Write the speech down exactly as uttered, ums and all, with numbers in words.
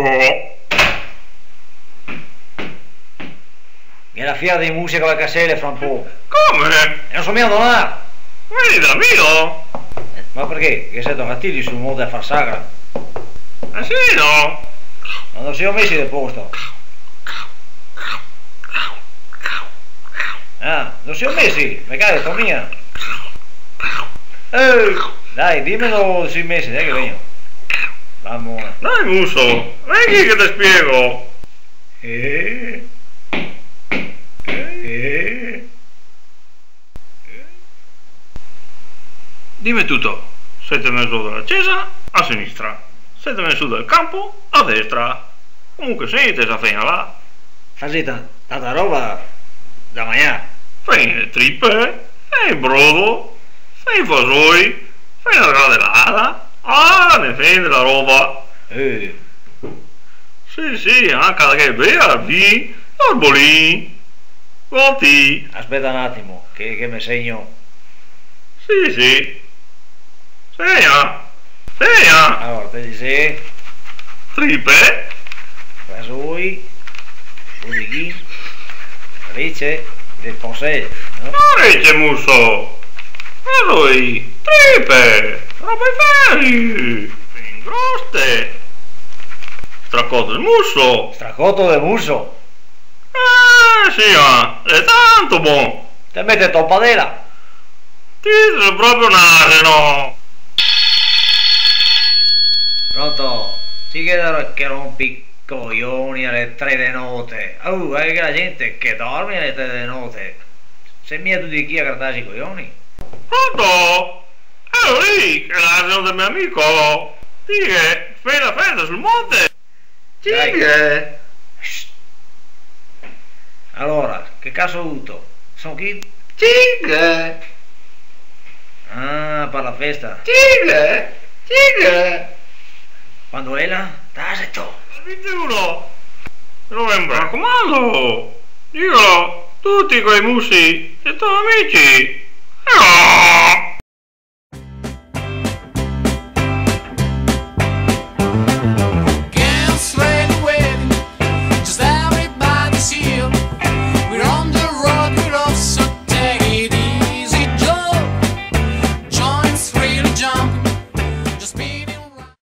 Ghe xe la fiera dei musi a Valcasele fra un po'. Come? E no so mia donar. Veni da mi, no? Eh, ma parché? Che xe sto catili sul monte a far sagra? Eh sì, no? Ma no se i xe mesi de posto? Ah, no se i xe mesi? Me cade, sto mia. Eh, dai, dime do se i xe mesi, dai che vegno. Vamo. Dai, muso, vien che te spiego. Eh? Eh? Dime tuto, se te vien su dela cesa, a sinistra, se te vien su del canpo, a destra. Comunque senti, sta fena là. Fasi ta-, tanta roba da magnar? Fai le tripe, fai el brodo, fai i fasoi, fai la gradelada. Ah, ne fai de la roba. Eh. Sì, sì, anca che bea, vin, orbolin, goti. Speta un atimo, che, che me segno. Sì, sì. Segna. Segna. Alora, te disi? Tripe. Fasoi. Budighin. Rece. De posè, no? No rece, muso. Fasoi. Tripe. Roba de feri. Groste. Stracoto de muso. Stracoto de muso? Eh, sì, ah, xe tanto bon. Te mete to padela. Ti te si proprio un aseno. Pronto? Chi xe che rompe i coioni ale tre de note? Oh, xe che la gente che dorme ale tre de note. Xe mia tuti chi a gratarse i coioni? Pronto? Elo lì, che xe l'aseno de me amico. Dighe, fai la festa sul monte? Dai. Cinque. Shh. Alora, che caso vuto? Son chi? Cinque. Ah, par la festa. Cinque. Cinque. Quando ela? Taseto. El vintuno de novembre. Me racomando, digo, tuti quei musi, i to amici.